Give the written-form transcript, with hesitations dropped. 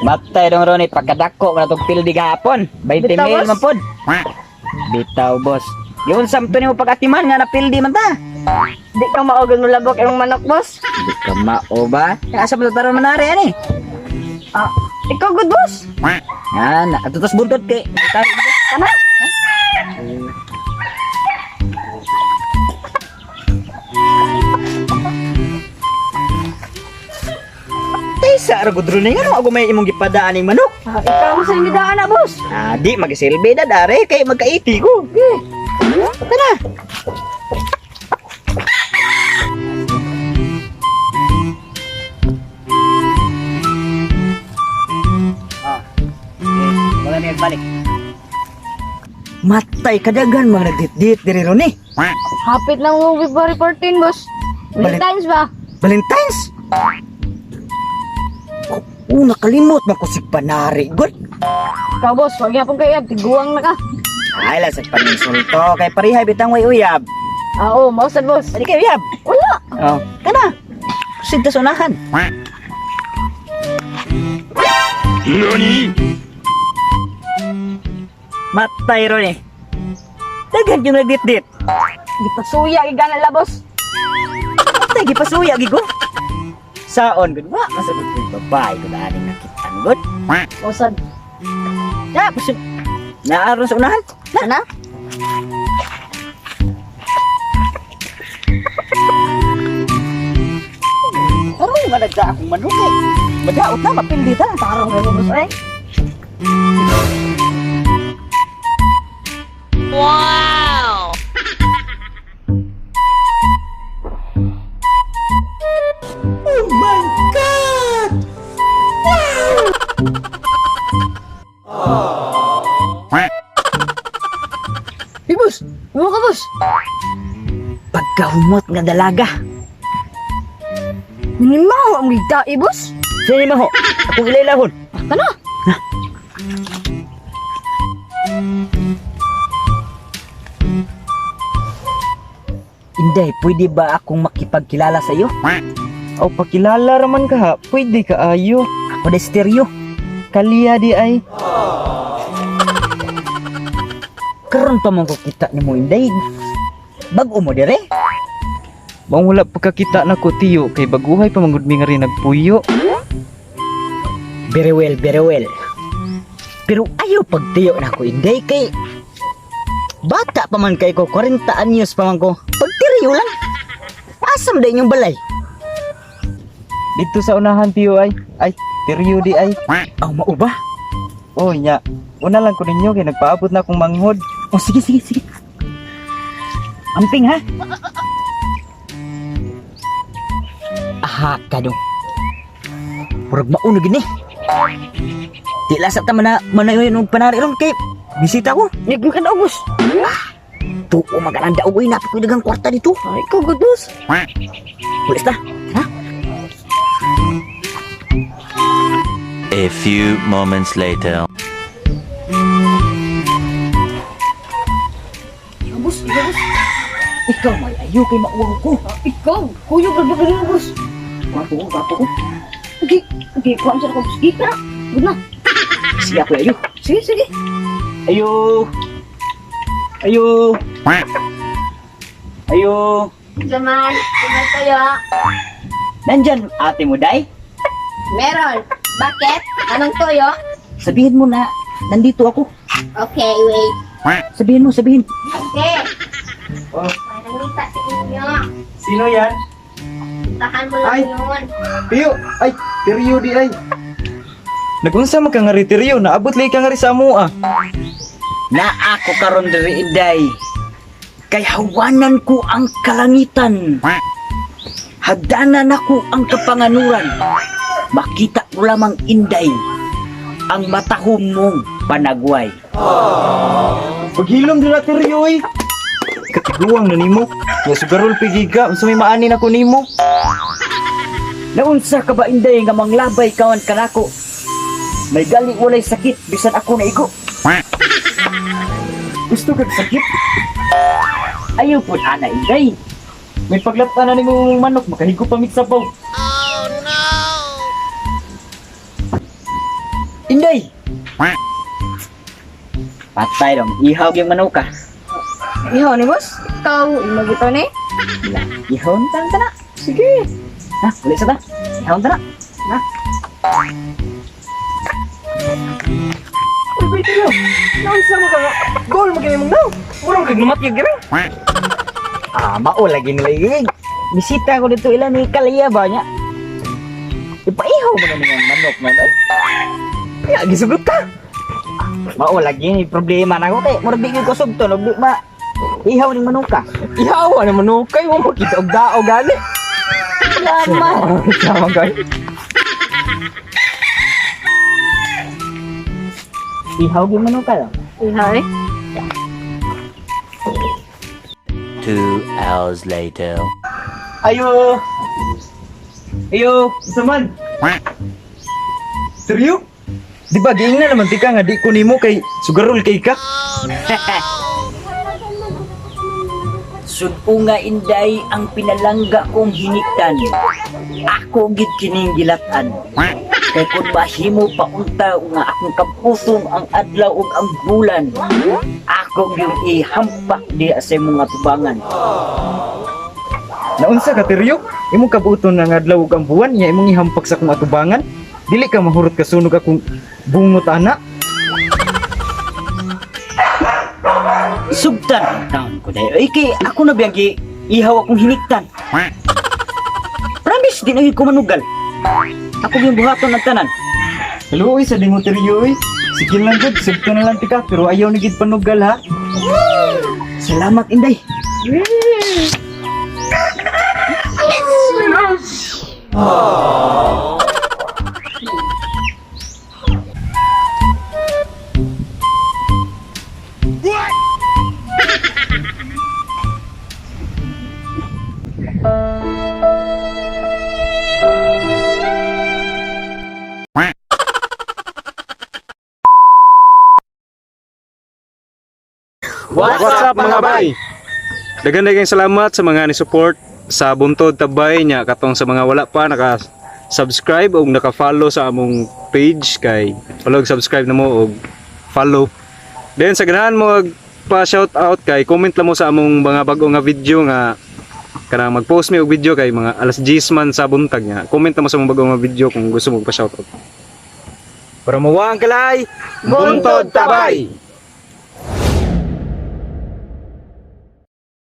Matay dong Ronnie, pagkadako man atong pildi gahapon. 20 Bitaw, mil boss. man pod. Bitaw, boss. Yun samto nimo pagatiman nga napildi man ta. Di ka maogan mo labok imong manok, boss. Di ka mao ba? Asa man taron manari ani? Ah, ikaw good, boss. Yan, ato tas buntot kay. Kana? Taysa ra gud Ronnie, ngano ako may imong gipadaan ning manok? Ah, ikaw mo sa gidaan na, boss. Ah, di magisilbi na dare kay magkaiti ko. Okay. Tara. Ah. Eh, wala na balik. Matay kadagan mga nagdit-dit diri ron eh. Hapit lang mo February 14, boss. Valentine's ba? Valentine's. Oh, nakalimot man ko si Panari. Good. Ikaw, boss, wag yapon kay Ab, tiguang na ka. Ay, lasag paninsulto. Kay parihay bitang way uyab. Ah, oo, mausad, boss. Pwede kay uyab. Wala. Oh, kana. Proceed ta sa unahan. NANI? Matay ron eh. Daghan yung nagdit-dit. Gipasuya gigana la, boss. Matay, gipasuya, gigo. Saon, gud. Wa, masagot ko yung babae. Gud, aning nakitaan, gud. Mausad. Ya, proceed. Naaron sa unahan. Na. Kana? Karoon nga nagda akong manok eh. Madaot na, mapildi ta. Tarong na mo, boss, eh. Oh my God! Hey, boss. Mo ka, boss. Pagkahumot nga dalaga. Minimaw ang gigdai, boss. Sino mo ho? Akong ilailahon. Kana? Inday, pwede ba akong makipagkilala sa iyo? Aw, pakilala raman ka ha. Pwede ka ayo. Ako na stereo. Kaliya di ay. Karon pa man ko kita ni mo, Inday. Bag-o mo dire? Maong wala pagkakita na ko tiyo kay baguhay pa manggod mi nga rin nagpuyo. Very well, very well. Pero ayaw pagtiyo na ako, Inday, kay bata pa man kay ko, 40 anyos pa man ko. Pagtiriyo lang. Asam da inyong balay. Dito sa unahan tiyo ay. Ay, tiryo di ay. Aw, mao ba? Oh nya. Una lang ko ninyo kay nagpaabot na akong manghod. Oh, sige, sige, sige. Amping, ha? Aha, kadong. Murag mauno gini. Di lasa ta mana manayon og panari ron kay bisita ko. Nigmo ka na, boss. Tuo magalang daog oy napit ko dagang kwarta dito. Ah, ikaw good, boss. Pulis ta. Ha? A few moments later. Ikaw, boss. Ikaw, boss. Ikaw may ayo kay mauwaw ko. Ah, ikaw. Kuyog ra ba ka nimo, boss? Gwapo ko, gwapo ko. Okay, okay, kuha mo sa ako, boss. Sige, kana. Good na. Sige ako ayo. Sige, sige. Ayo. Ayo. Ayo. Jamal, kumain tayo. Nandyan ate mo, Day. Meron. Bakit? Anong toyo? Sabihin mo na nandito ako. Okay, wait. Sabihin mo, sabihin. Okay. Oh. Parang lupa sa inyo. Sino yan? Puntahan mo lang Ay. yun. Tiyo! Ay, tiryo di ay. Nagunsa man ka nga ri tiryo, naabot lay ka nga ri sa amoa. Na ako karon diri Inday. Kay hawanan ko ang kalangitan. Hagdanan ako ang kapanganuran. Makita ko lamang Inday ang matahom mong panagway. Paghilom dira tiryo oy. Katiguang na nimo. Nya sugarol pigiga, unsa may maani na ko nimo? Naunsa ka ba Inday nga manglabay kawan kanako? May gali walay sakit bisan ako naigo. Gusto kag sakit? Ayaw pud ana Inday. May paglata na nimo mong manok, makahigo pa mig sabaw. Inday! Patay dong, ihaw yung manok ka. Ihaw ni boss. Ikaw, imo gito ni. Ihaw na ta na. Sige. Na, uli sa ta. Ihaw ta na. Na. Uy, bay Tiryo. Naunsa man ka nga? Goal mo gini mong naw. Murang kag namatyag gini. Ah, mao lagi nila eh. Bisita ko dito ilan ni Kalaya ba niya? Ipaihaw mo na niyang manok na ay. Ya, gisugot ka. Mao lagi ni problema na ko kay murag di gyud ko sugton og di ma ihaw ning manok ka. Ihaw na manukay mo makita og dao gani. Salamat. Sama kay. Ihaw gyud manok ka. Ihaw eh. 2 hours later. Ayo. Ayo, unsa man? Tiryo? Di ba giingna naman tika nga di ko nimo kay sugarol kay ka? Sud-o nga inday ang pinalangga kong hiniktan. Ako gid kining gilatan. Kay kun mahimo pa unta nga akong kapuson ang adlaw ug ang bulan. Ako gyud ihampak diha sa imong atubangan. Naunsa ka Tiryo? Imong kabuton nga adlaw ug ang buwan nya imong ihampak sa akong atubangan. Dili ka mahurot kasunog akong bungot ana. Sugtan ang taon ko dahil. Ay, kay ako na biyang ihaw akong hiniktan. Promise, di na gyud ko manugal. Ako yung buhaton ng tanan. Kaluoy sa dingo Tiryo oy. Sige lang gud, sugto na lang tika pero ayaw na gid panugal ha. Salamat, Inday. What's up mga bay? Dagan dagang salamat sa mga ni-support sa Buntod Tabay nya katong sa mga wala pa naka-subscribe o naka-follow sa among page kay follow subscribe na mo og follow. Then sa ganahan mo pa shout out kay comment lang mo sa among mga bag-o nga video nga kanang mag-post mi og video kay mga alas 10 man sa buntag nya. Comment na mo sa among bag-o nga video kung gusto mo pa shout out. Para mawang kalay. Buntod Tabay.